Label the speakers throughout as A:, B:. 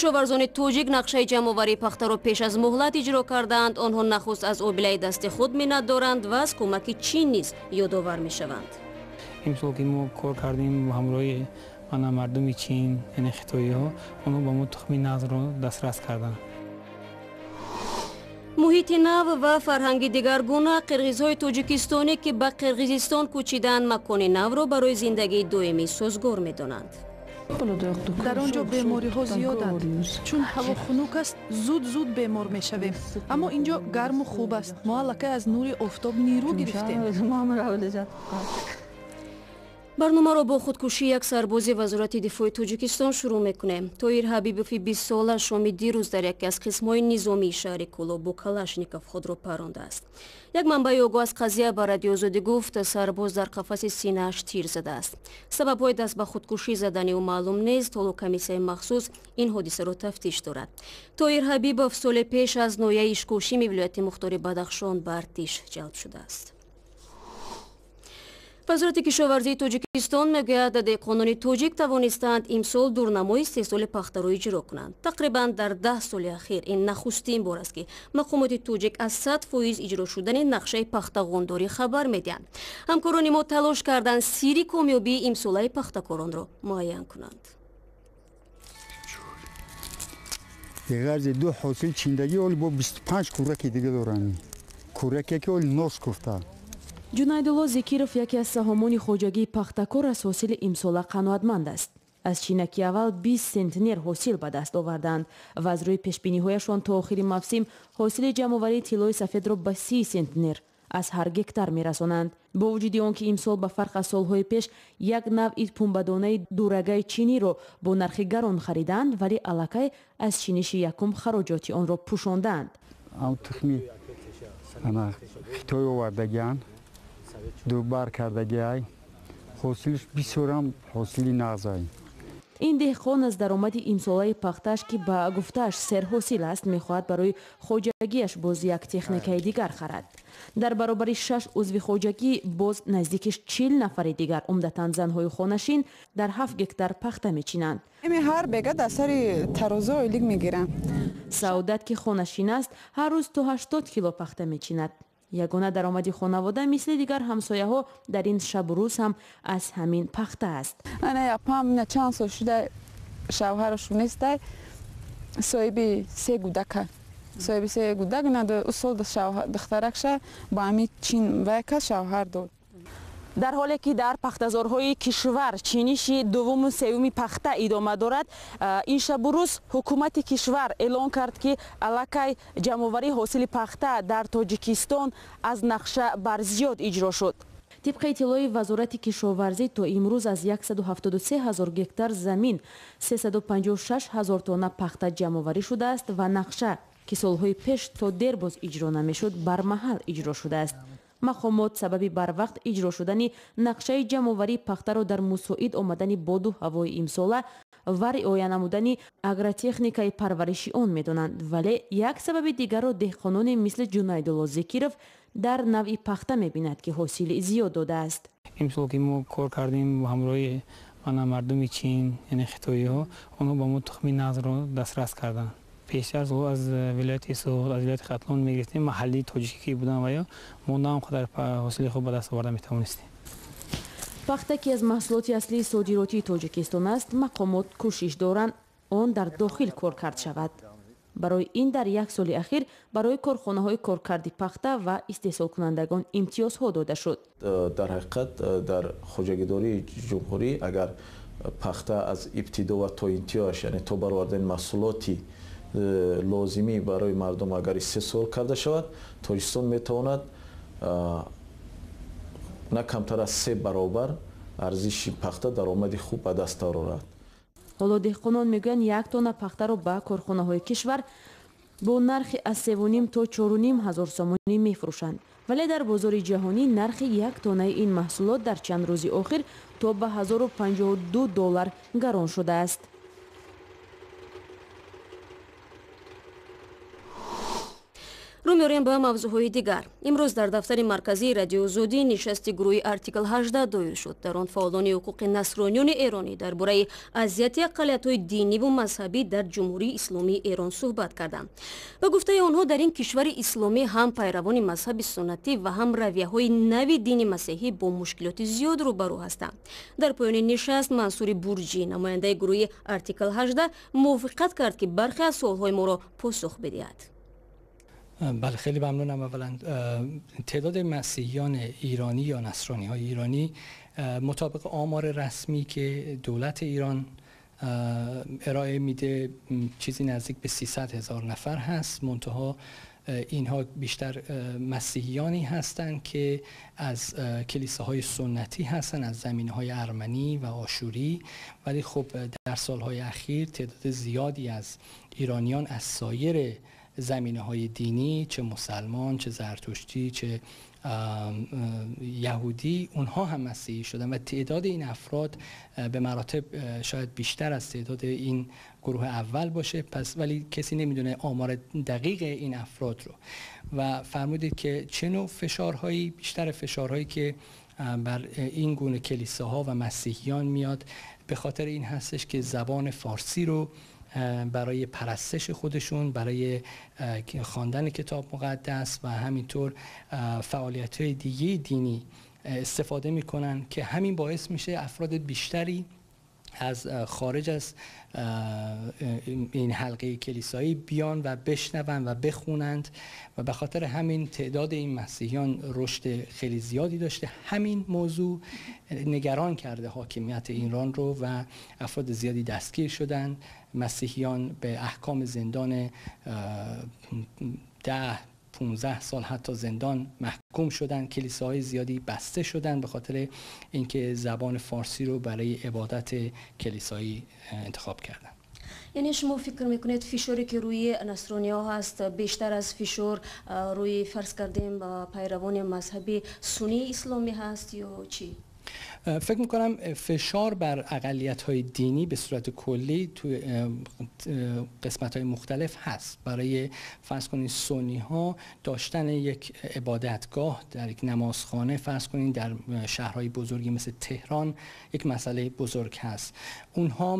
A: Кишоварзони тоҷик нақшаи ҷамъоварии пахтаро пеш аз муҳлат иҷро кардаанд. Онҳо нахуст аз обилаи дасти худ миннат доранд ва аз кӯмаки Чин низ ёдовар мешаванд.
B: Имсол ки мо кор кардем ҳамроҳи мана мардуми Чин, яъне хитоиҳо, онҳо ба мо тухми нағзро дастрас карданд.
A: Муҳити нав ва фарҳанги дигаргуна. Қирғизҳои тоҷикистонӣ, ки ба Қирғизистон кӯчидаанд, макони навро барои зиндагии доимӣ созгор медонанд.
C: Дар он ҷо бемориҳо зиёданд. Чун ҳаво хунук аст, зуд-зуд бемор мешавем. Аммо ин ҷо гарму хуб аст. Мо аллакай аз нури офтоб нирӯ гирифтем.
A: Барномаро бо худкушии як сарбози Вазорати дифои Тоҷикистон шурӯъ мекунем. Тоир Ҳабибови 20-сола шоми дирӯз дар яке аз қисмҳои низомии шаҳри Кӯлоб бо Калашников худро парондааст. Як манбаи огоҳ аз қазия ба Радиои Озодӣ гуфт, сарбоз дар қафаси синааш тир задааст. Сабабҳои даст ба худкушӣ задани ӯ маълум нест. Ҳоло комиссияи махсус ин ҳодисаро тафтиш дорад. Тоир Ҳабибов соли пеш аз ноҳияи Ишкошими вилояти мухтори Бадахшон ба артиш ҷалб шудааст. Вазорати кишоварзии Тоҷикистон мегӯяд, деҳқонони тоҷик тавонистаанд имсол дурнамои истеҳсоли пахтаро иҷро кунанд. Тақрибан дар 10 соли ахир ин нахустин бор аст, ки мақомоти тоҷик аз 100% иҷро шудани нақшаи пахтағондорӣ хабар медиҳанд. Ҳамкорони мо талош карданд сирри комёбии имсолаи пахтакоронро муайян кунанд.
D: Ғарзи ду ҳосил чиндагӣ оли бо 25 кӯраки дига доранд. Кӯраке ки оли нос куфта.
E: Ҷунайдулло Зикиров яке аз саҳомони хоҷагии пахтакор аз ҳосили имсола қаноатманд аст. Аз чинаки аввал 20 сентнер ҳосил ба даст оварданд ва аз рӯи пешбиниҳояшон то охири мавсим ҳосили ҷамъоварии тиллои сафедро ба 30 сентнер аз ҳар гектар мерасонанд. Бо вуҷуди он ки имсол ба фарқ аз солҳои пеш як навъи пунбадонаи дурагаи чиниро бо нархи гарон хариданд, вале аллакай аз чиниши якум хароҷоти онро пӯшондаанд.
D: Тухми хитой овардагианд, дубар кардагиай, ҳосилш бисёрам ҳосили нағзай.
E: Ин деҳқон аз даромади имсолаи пахтааш, ки ба гуфтааш серҳосил аст, мехоҳад барои хоҷагиаш боз як техникаи дигар харад. Дар баробари 6 узви хоҷагӣ боз наздики 40 нафари дигар, умдатан занҳои хонашин, дар 7 гектар пахта мечинанд.
F: Ҳар бега дар сари тарозу ойлик мегирам.
E: Саодат, ки хонашин аст, ҳар рӯз то 80 кило пахта мечинад. Ягона даромади хонавода мисли дигар ҳамсояҳо дар ин шабу рӯз ҳам аз ҳамин пахта аст.
F: Ана япам чанд сол шуда шавҳарашон нестай, соҳиби се гудака. Соҳиби се гудак надо, ӯ сол духтаракша ба ҳамин чин вайка шавҳар дод.
E: Дар ҳоле ки дар пахтазорҳои кишвар чиниши дуввуму сеюми пахта идома дорад, ин шабу рӯз ҳукумати кишвар эълон кард, ки аллакай ҷамъоварии ҳосили пахта дар Тоҷикистон аз нақша барзиёд иҷро шуд. Тибқи иттилои Вазорати кишоварзӣ то имрӯз аз 173 ҳазор гектар замин 356 ҳазор тонна пахта ҷамъоварӣ шудааст ва нақша, ки солҳои пеш то дербоз иҷро намешуд, бармаҳал иҷро шудааст. Мақомот сабаби барвақт иҷро шудани нақшаи ҷамъоварии пахтаро дар мусоид омадани боду ҳавои имсола ва риоя намудани агротехникаи парвариши он медонанд, вале як сабаби дигарро деҳқононе мисли Ҷунайдулло Зикиров дар навъи пахта мебинад, ки ҳосили зиёд додааст.
B: Имсол ки мо кор кардем ҳамроҳи мана мардуми Чин, яъне хитоиҳо, онҳо ба мо тухми нағзро дастрас карданд. Пештар аз вилояти Суғд, аз вилояти Хатлон мегирифтем, маҳаллии тоҷикӣ ки буданд ва ё мо на он қадар ҳосили хуб ба даст оварда метавонистем.
E: Пахта, ки аз маҳсулоти аслии содиротии Тоҷикистон аст, мақомот кӯшиш доранд он дар дохил коркард шавад. Барои ин дар як соли ахир барои корхонаҳои коркарди пахта ва истеҳсолкунандагон имтиёзҳо дода шуд.
G: Дар ҳақиқат дар хоҷагидории ҷумҳурӣ агар пахта аз ибтидо ва то интиҳояш, яъне то баровардани маҳсулоти лозимӣ барои мардум агар истеҳсол карда шавад, Тоҷикистон метавонад на камтар аз 3 баробар арзиши пахта даромади хуб ба даст орад.
E: Ҳоло деҳқонон мегӯянд, як тонна пахтаро ба корхонаҳои кишвар бо нархи аз 3,5 то 4,5 ҳазор сомонӣ мефурӯшанд. Вале дар бозори ҷаҳонӣ нархи як тоннаи ин маҳсулот дар чанд рӯзи охир то ба 1052 доллар гарон шудааст.
A: Рӯ меорем ба мавзӯъҳои дигар. Имрӯз дар дафтари марказии Радиои Озодӣ нишасти гурӯҳи Артикл 18 доир шуд. Дар он фаъолони ҳуқуқи насрониёни эронӣ дар бораи азияти ақаллиятҳои диниву мазҳабӣ дар Ҷумҳурии Исломии Эрон суҳбат карданд. Ба гуфтаи онҳо, дар ин кишвари исломӣ ҳам пайравони мазҳаби суннатӣ ва ҳам равияҳои нави дини масеҳӣ бо мушкилоти зиёд рӯбарӯ ҳастанд. Дар поёни нишаст Мансури Бурҷӣ, намояндаи гурӯҳи Артикл 18, мувофиқат кард, ки бархе аз суолҳои моро посух бидиҳад.
H: بله، خیلی ممنونم. اولا تعداد مسیحیان ایرانی یا نصرانی های ایرانی مطابق آمار رسمی که دولت ایران ارائه میده چیزی نزدیک به 300 هزار نفر هست. منتها اینها بیشتر مسیحیانی هستند که از کلیساهای سنتی هستند، از زمینه های ارمنی و آشوری. ولی خب در سالهای اخیر تعداد زیادی از ایرانیان از سایر زمینه های دینی، چه مسلمان، چه زرتشتی، چه یهودی، اونها هم مسیحی شدن و تعداد این افراد به مراتب شاید بیشتر از تعداد این گروه اول باشه. پس ولی کسی نمیدونه آمار دقیق این افراد رو. و فرمودید که چه نوع فشارهایی؟ بیشتر فشارهایی که بر این گونه کلیساها و مسیحیان میاد به خاطر این هستش که زبان فارسی رو برای پرستش خودشون، برای خواندن کتاب مقدس و همینطور فعالیت‌های دیگه دینی استفاده میکنن که همین باعث میشه افراد بیشتری از خارج از این حلقه کلیسایی بیان و بشنون و بخونند و به خاطر همین تعداد این مسیحیان رشد خیلی زیادی داشته. همین موضوع نگران کرده حاکمیت ایران رو و افراد زیادی دستگیر شدن. مسیحیان به احکام زندان 10 15 سال حتی زندان محکوم شدن، کلیساهای زیادی بسته شدن به خاطر اینکه زبان فارسی رو برای عبادت کلیسایی انتخاب کردن.
A: یعنی شما فکر میکنید فشاری که روی نصرانی ها هست بیشتر از فشار روی فرض کردیم پیروان مذهبی سنی اسلامی هست یا چی؟
H: فکر میکنم فشار بر اقلیت های دینی به صورت کلی تو قسمت های مختلف هست. برای فرض کنید سنی ها داشتن یک عبادتگاه در یک نمازخانه فرض کنید در شهرهای بزرگی مثل تهران یک مسئله بزرگ هست. اونها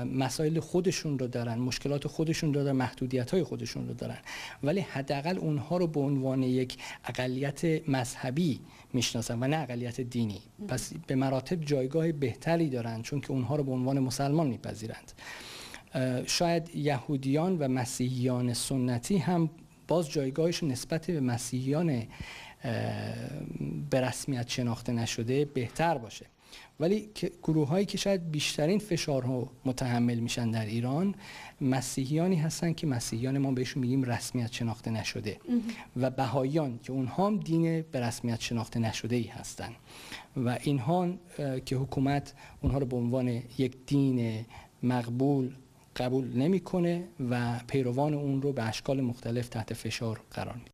H: مسائل خودشون رو دارن، مشکلات خودشون رو دارن، محدودیت های خودشون رو دارن، ولی حداقل اونها رو به عنوان یک اقلیت مذهبی میشناسن و نه اقلیت دینی. پس به مراتب جایگاه بهتری دارند چون که اونها رو به عنوان مسلمان میپذیرند. شاید یهودیان و مسیحیان سنتی هم باز جایگاهشون نسبت به مسیحیان به رسمیت شناخته نشده بهتر باشه، ولی گروه هایی که شاید بیشترین فشارها متحمل میشن در ایران مسیحیانی هستن که مسیحیان ما بهشون میگیم رسمیت شناخته نشده و بهاییان که اونها هم دین به رسمیت شناخته نشده ای هستن و اینها که حکومت اونها رو به عنوان یک دین مقبول قبول نمیکنه و پیروان اون رو به اشکال مختلف تحت فشار قرار میده.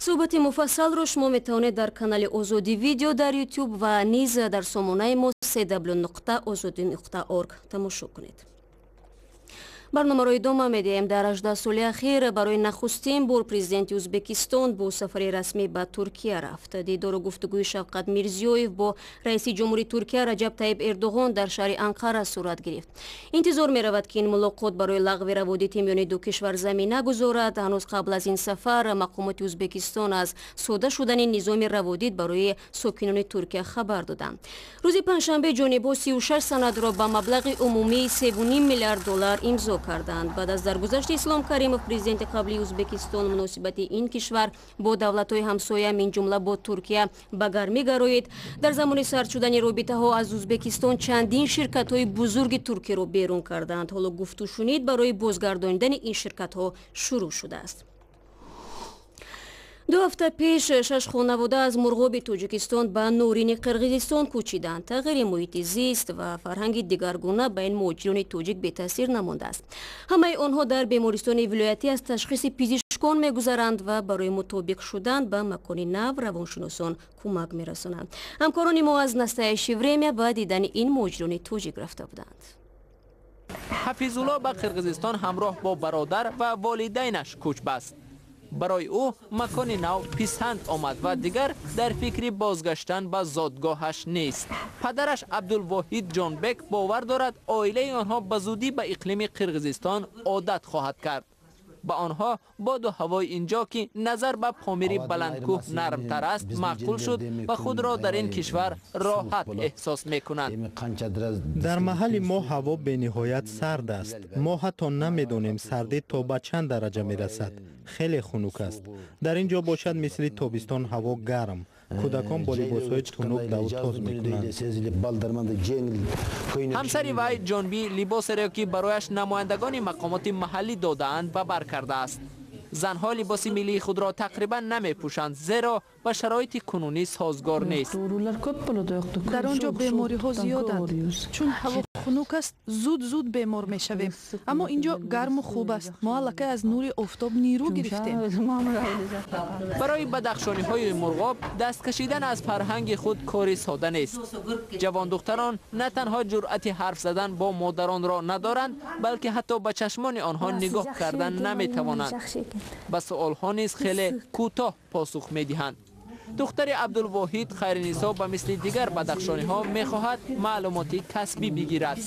A: суҳбати муфассалро шумо метавонед дар канали Озодӣ Видео дар Ютуб ва низ дар сомонаи мо cw.ozodi.org тамошо кунед. Барномаро идома медиҳем. Дар 18 соли ахир барои нахустин бор президенти Ӯзбекистон бо сафари расмӣ ба Туркия рафт. Дидору гуфтугӯи Шавқат Мирзиёев бо раиси ҷумҳури Туркия Раҷаб Таиб Эрдоғон дар шаҳри Анқара сурат гирифт. Интизор меравад, ки ин мулоқот барои лағви раводити миёни ду кишвар замина гузорад. Ҳанӯз қабл аз ин сафар мақомоти Ӯзбекистон аз сода шудани низоми раводит барои сокинони Туркия хабар доданд. Рӯзи панҷшанбе ҷонибҳо 36 санадро ба маблағи умумии 3,5 миллиард доллар имзо карданд. Баъд аз даргузашти Ислом Каримов, президенти қаблии Ӯзбекистон, муносибати ин кишвар бо давлатҳои ҳамсоя, мин ҷумла бо Туркия, ба гармӣ гароид. Дар замони сард шудани робитаҳо аз Ӯзбекистон чандин ширкатҳои бузурги туркиро берун карданд. Ҳоло гуфтушунид барои бозгардонидани ин ширкатҳо шурӯъ шудааст. 2 ҳафта пеш 6 хонавода аз Мурғоби Тоҷикистон ба Норини Қирғизистон кӯчиданд. Тағйири муҳити зист ва фарҳанги дигаргуна ба ин муҳоҷирони тоҷик бетаъсир намондааст. Ҳамаи онҳо дар бемористони вилоятӣ аз ташхиси пизишкон мегузаранд ва барои мутобиқ шудан ба макони нав равоншиносон кӯмак мерасонанд. Ҳамкорони мо аз Настоящее время ба дидани ин муҳоҷирони тоҷик рафта буданд.
I: Ҳафизулло ба Қирғизистон ҳамроҳ бо бародар ва волидайнаш кӯч баст. Барои ӯ макони нав писанд омад ва дигар дар фикри бозгаштан ба зодгоҳаш нест. Падараш Абдулвоҳид Ҷонбек бовар дорад, оилаи онҳо ба зудӣ ба иқлими Қирғизистон одат хоҳад кард. Ба онҳо боду ҳавои инҷо, ки назар ба Помири баландкӯҳ нармтар аст, маъқул шуд ва худро дар ин кишвар роҳат эҳсос мекунанд.
J: Дар маҳалли мо ҳаво бениҳоят сард аст. Мо ҳатто намедонем сардӣ то ба чанд дараҷа мерасад. Хеле хунук аст. Дар ин ҷо бошад, мисли тобистон ҳаво гарм. Кӯдакон бо либосҳои тунук давтоз мекунанд.
I: Ҳамсари вай Ҷонбӣ либосеро, ки барояш намояндагони мақомоти маҳаллӣ додаанд, ба бар кардааст. Занҳо либоси миллии худро тақрибан намепӯшанд, зеро ба шароити кунунӣ созгор нест.
C: Дар он ҷо бемориҳо зиёданд. Чун ҳаво хунук аст, зуд-зуд бемор мешавем. Аммо ин ҷо гарму хуб аст. Мо аллакай аз нури офтоб нирӯ гирифтем.
I: Барои бадахшониҳои Мурғоб даст кашидан аз фарҳанги худ кори сода нест. Ҷавондухтарон на танҳо ҷуръати ҳарф задан бо модаронро надоранд, балки ҳатто ба чашмони онҳо нигоҳ кардан наметавонанд. Ба суолҳо низ хеле кӯтоҳ посух медиҳанд. Духтари Абдулвоҳид Хайринисо ба мисли дигар бадахшониҳо мехоҳад маълумоти касбӣ бигирад.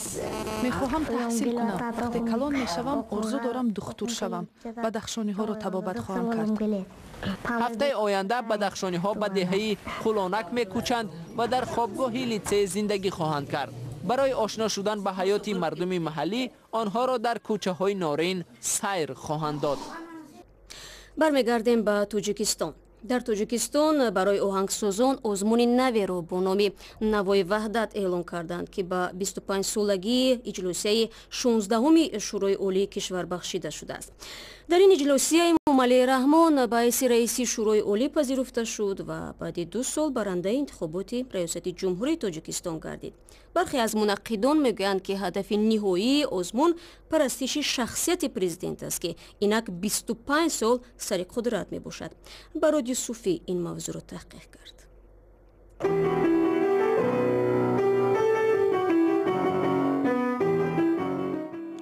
C: Мехоҳам таҳсил кунам. Вақте калон мешавам, орзу дорам духтур шавам. Бадахшониҳоро табобат хоҳам кард.
I: Ҳафтаи оянда бадахшониҳо ба деҳаи Қулонак мекӯчанд ва дар хобгоҳи литсей зиндагӣ хоҳанд кард. Барои ошно шудан ба ҳаёти мардуми маҳаллӣ онҳоро дар кӯчаҳои Норин сайр хоҳанд дод.
A: Бармегардем ба Тоҷикистон. Дар Тоҷикистон барои оҳангсозон озмуни наверо бо номи Навои Ваҳдат эълон карданд, ки ба 25-солагии иҷлосияи 16-уми Шӯрои Олии кишвар бахшида шудааст. Дар ин иҷлосия Эмомалӣ Раҳмон ба ҳайси раиси Шӯрои Олӣ пазируфта шуд ва баъди 2 сол барандаи интихоботи раёсати Ҷумҳурии Тоҷикистон гардид. Бархе аз мунаққидон мегӯянд, ки ҳадафи ниҳоии озмун парастиши шахсияти президент аст, ки инак 25 сол сари қудрат мебошад. Барод Юсуфӣ ин мавзӯъро таҳқиқ кард.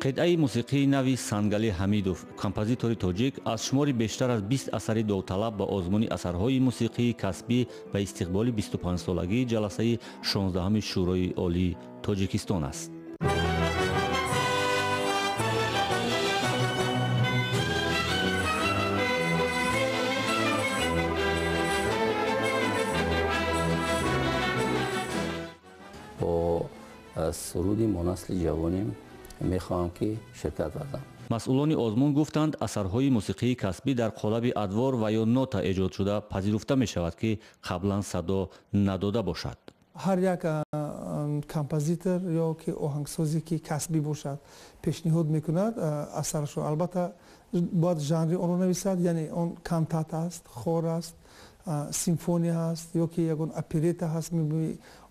K: Қитъаи мусиқии нави Сангали Ҳамидов, композитори тоҷик, аз шумори бештар аз 20 асари довталаб ба озмуни асарҳои мусиқии касбӣ ба истиқболи 25-солагии ҷаласаи 16-уми Шӯрои Олии Тоҷикистон аст.
L: Бо суруди мо насли ҷавонем мехоҳам ки ширкат варзам.
K: Масъулони озмун гуфтанд, асарҳои мусиқии касбӣ дар қолаби адвор ва ё нота эҷодшуда пазируфта мешавад, ки қаблан садо надода бошад.
M: Ҳар як композитор ё ки оҳангсозе ки касбӣ бошад, пешниҳод мекунад асарашро. Албатта бояд жанри онро нависад, яъне он кантата аст, хор аст, симфония аст ё ки ягон оперета ҳаст,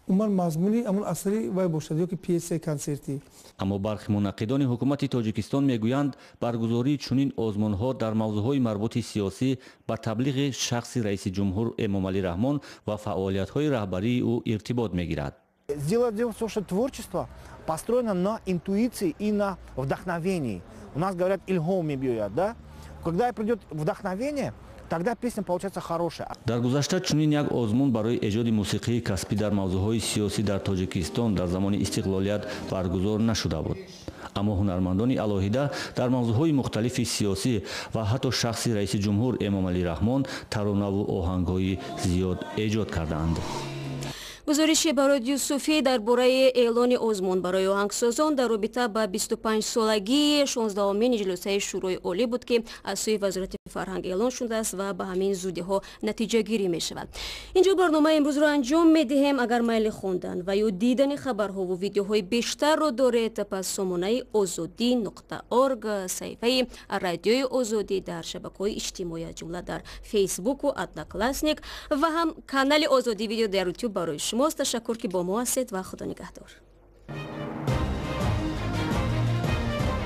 M: умуман мазмуни ҳамон асари вай бошад ё ки пьесаи консертӣ.
K: Аммо бархи мунаққидони ҳукумати Тоҷикистон мегӯянд, баргузории чунин озмунҳо дар мавзӯъҳои марбути сиёсӣ ба таблиғи шахси раиси ҷумҳур Эмомалӣ Раҳмон ва фаъолиятҳои раҳбарии ӯ иртибот мегирад.
N: Дело в том, что творчество построено на интуиции и на вдохновении. У нас говорят, илҳом мебиёяд, да? Когда придет вдохновение, тогда песня получается хорошая.
K: Дар гузашта чунин як озмун барои эҷоди мусиқии касбӣ дар мавзӯъҳои сиёсӣ дар Тоҷикистон дар замони истиқлолият баргузор нашуда буд. Аммо ҳунармандони алоҳида дар мавзӯъҳои мухталифи сиёсӣ ва ҳатто шахси раиси ҷумҳур Эмомалӣ Раҳмон таронаву оҳангҳои зиёд эҷод кардаанд.
A: Гузориши Барод Юсуфӣ дар бораи эълони озмун барои оҳангсозон дар робита ба 25-солагии 16-умин иҷлосаи Шӯрои Олӣ буд, ки аз сӯи Вазорати фарҳанг эълон шудааст ва ба ҳамин зудиҳо натиҷагирӣ мешавад. Инҷо барномаи имрӯзро анҷом медиҳем. Агар майли хондан ва ё дидани хабарҳову видеоҳои бештарро доред, пас сомонаи озодӣ.орг, саҳифаи Радиои Озодӣ дар шабакаҳои иҷтимоӣ, аз ҷумла дар Фейсбуку Одноклассник ва ҳам канали Озодӣ видео дар Ютуб барои шумост. Ташаккур, ки бо мо ҳастед ва Худо нигаҳдор.